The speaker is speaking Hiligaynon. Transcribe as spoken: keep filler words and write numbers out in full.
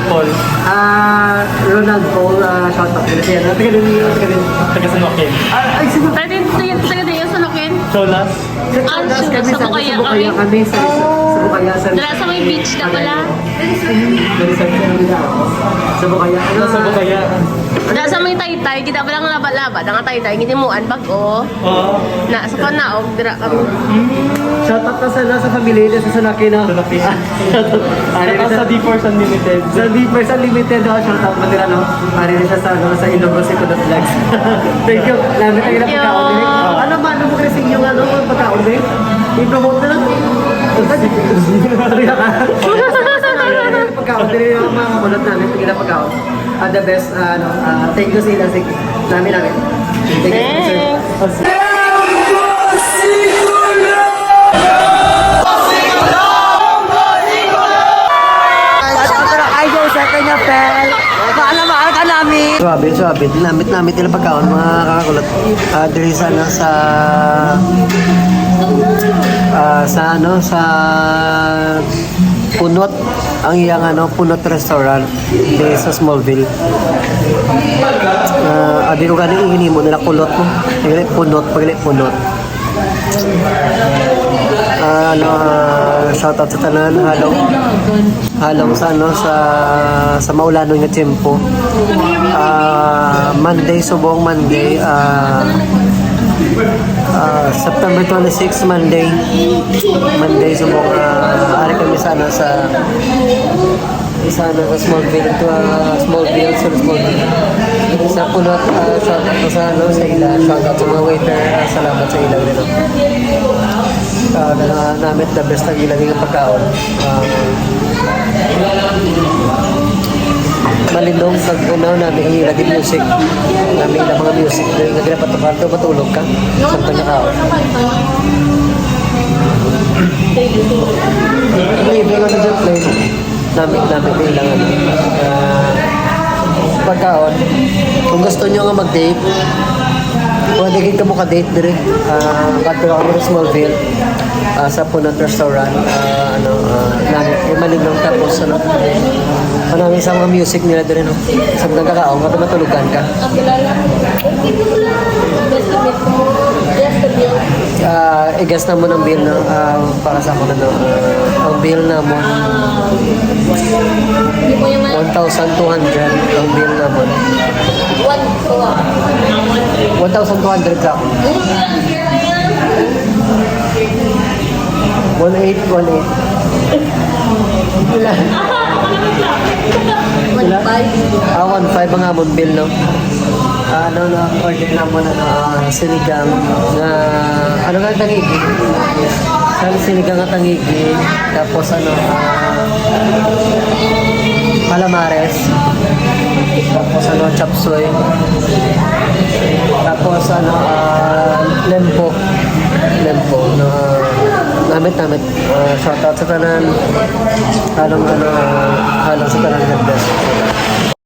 Paul. Ah, Ronald Paul, ah, shout out. Taga din, taga din, taga din. Taga San Joaquin. Ah, ay, sino? Taga din, taga, taga din, San Joaquin. Cholas. Sa Ah, Cholas sa, kami sa sa Bukaya, sa Bukaya kami. Kami, sa, sa Bukaya, sa Dala sa may beach na pala. Sa Bukaya, ano? Sa Bukaya. Dala sa may taytay, kita pala ang laba-laba, nga taytay, ginimuan, bag-o. Oo. Na, sa Panaog, dira kami. Shout out na sana sa family niya sa Sanaki na. Sanaki. Shout out. Ari Shout out sa sa D four Unlimited. Sa D four Unlimited, oh, shout out mo nila, no? Ari na siya sa, ano, sa Ilonggo City Vlogs. Thank you. Lami tayo na Thank you. pagkaon, eh. Ano man, ano mo kasi yung, ano, yung pagkaon, eh? I-promote na lang. Pagkaon, din yung mga kamulat namin, pag pagkaon. Ah, the best, ah, ano, ah, thank you sa ila, sige. Lami, lami. Thank you. Thanks. Ay, ano, ano, ay, Jose, kanya, Pel. Maalam, maalam ka namin. Suabe, suabe. Namit, namit nila pagkaon, mga kakakulot. Ah, diri sana sa, ah, sa, ano, sa Punot, ang iyang, ano, Punot Restaurant, diri sa Smallville. Ah, abi ko gani, ginimo nila kulot mo. Pagli Punot, pagli Punot. Ah, ano, ah, shout out sa tanan, halong, halong sa, ano, sa, sa maulanon nga tiyempo. Ah, Monday, subong Monday, ah, ah, September twenty-six, Monday. Monday, subong, ah, ari kami sa, ano, sa Isa na sa Smallville to, ah, Smallville, sa Smallville. Sa Punot, ah, shout out ko sa, ano, sa ila. Shout out sa mga waiter. Ah, salamat sa ila, you know. Ah, na, namit the best ang ilang yung pagkaon. Ah, malindong pag, ano, namin ang ilang music. Namin ilang mga music. Dahil nga ginapatukar to, matulog ka. Samtang nakaon. Libre nga sa jet plane. Namit-namit nila nga, ah, pagkaon. Kung gusto nyo nga mag-date, pwede kayo mo ka-date dire. Ah, kadto lang kami sa Smallville, ah, sa Punot Restaurant. Ah, ano, ah, namit, eh, malindong tapos, ano, ano, sa mga music nila dire, no? Sa nagkakaon ka, matulugan ka. Ah, i-guess namon ang bill, no? Ah, para sa ako na, no? Ah, ang bill namon, one thousand two hundred ang bill namon. One thousand two hundred sa ako. One eight, one eight. One five. Ah, one five ang amon bill, no? Ah, ano, no? Order namon, ano, ah, sinigang nga, ano nga, tangigi? Sa sinigang nga tangigi, tapos, ano, ah, calamares, tapos, ano, chop suey, tapos, ano, ah, lempo. Lempo, no? Namit, namit. Ah, shout out sa tanan. Halong, ano, ah, halong sa tanan. God bless.